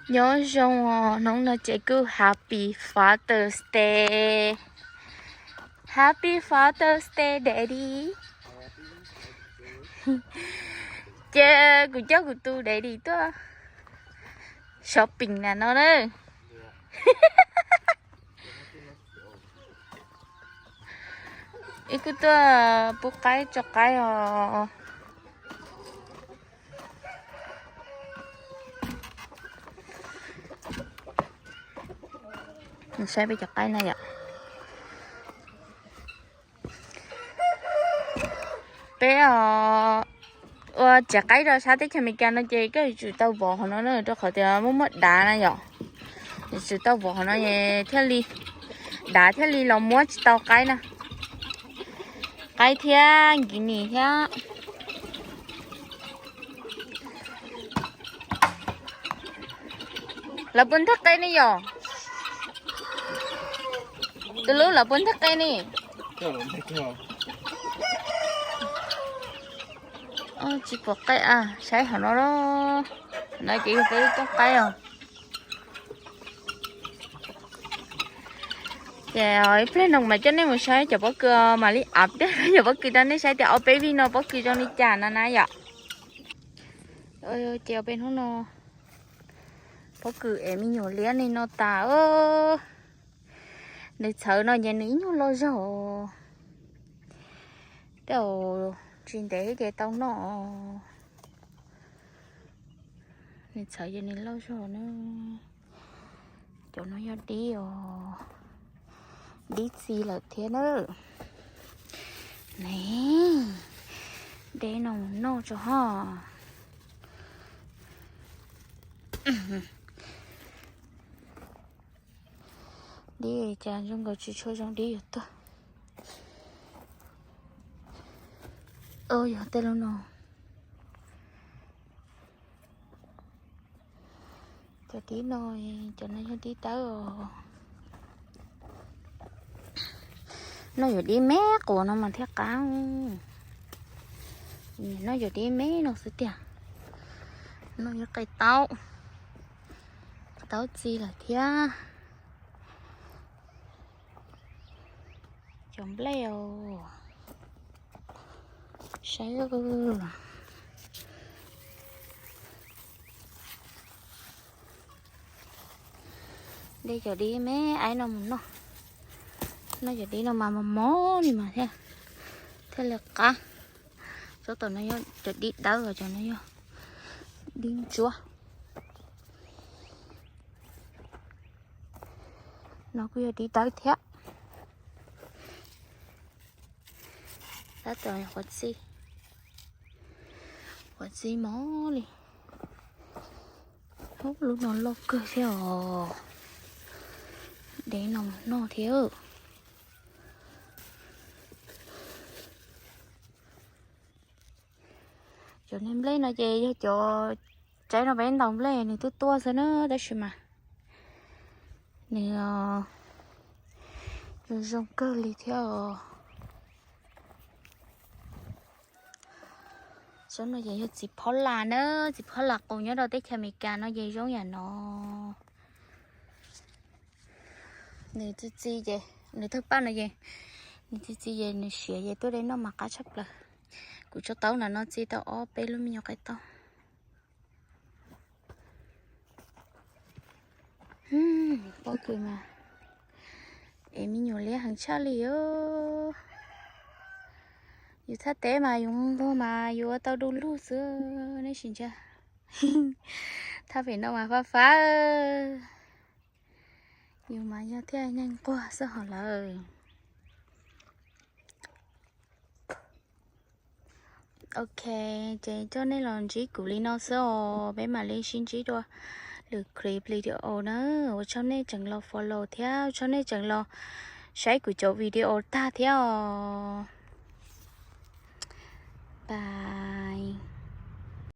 Nyob zoo os, hnub no ces kuj Happy Father's Day. Happy Father's Day, Daddy. Ces kuv coj kuv tus Daddy tuaj shopping na no na. Ib kuj tuaj pub qaib tso qaib os. Saib peb cov qaib na yom. Peb ua tsev qaib rau sab teb chaws Amelikas no ces koj yuav tsum tau vov hauv no na, rau qhov tias muaj muaj dav na yom. Yuav tsum tau vov hauv no thiaj li, dav thiaj li los muab tsis tau qaib na. Qaib thiab nkiv nis thiab. Lawv puas nteg qe ne yom? Tus lub lawv puas nteg qe ne? Tsis pom qe, saib hauv no, no ces yog peb lub rooj qaib os. Ces ib pliag no mas coj nej mus saib cov pob kws mam li av cov pob kws rau nej saib tias ob peb vij no pob kws zoo li cas no na yom. Ces peb hnub no pob kws es me nyuam liab li no tas. Nws txhawv no ces nws ib nyuag loj zog. Tej zaum tsis ntev ces tau noj. Nws txhawv ces nws loj zog na. Cov no yog dib os, dib txi lawm thiab na. Ne, de no mus noj tso ho. Dib cas zoo nkaus tsis tshua zoo dib yuav tuag. Yog tej lub no. Cov dib no, cov no yog dib dawb os. Noj yuav dib me quas no mas thiaj qab. Noj yuav dib me no xwb tiag. No yog qe taub, taub txi lawm thiab. Cov nplej os, saib, de cov dib me aib no mus noj. Noj cov dib no mas mos mos li mas thiaj, thiaj li qab. Tsob tom no yog cov dib dawb, cov no yog dib ntsuab. No kuj yog dib dawb thiab. Tab tom qhuav txi, qhuav txi mos li. Lub no loj kawg thiab os. De no mus noj thiab. Cov niag nplej no ces yog cov tsaib no peb ntaus nplej nws tuaj tuaj xwb na, tab sis mas nws zoo zoo kawg li thiab os. Tsob no ces yog txiv phab las na, txiv phab las qus nyob rau teb chaws Amelikas no ces zoo yam no. Nws txi txi ces, nws thawj paj no ces, nws txi txi ces nws siav ces tuaj de noj mas qab tshaj plaws. Kuv tsob taub ntawm no txi tau ob peb lub me nyuam qaib taub. Pob kws mas es me nyuam liab heev tshaj li os. Yus thaj teb mas yus nquag mas yus ua tau du lug xwb, nej sim ntsia. Thaj pem no mas fab fab. Yus mas yog thiaj nyeej nquag xwb hos lawm. Ok, ces coj nej los ntsib kuv li no xwb os, peb mam li sib ntsib dua lwm clip video na. Ua tsaug nej tseem los follow thiab ua tsaug nej tseem los saib kuv cov video tag thiab os. Bye.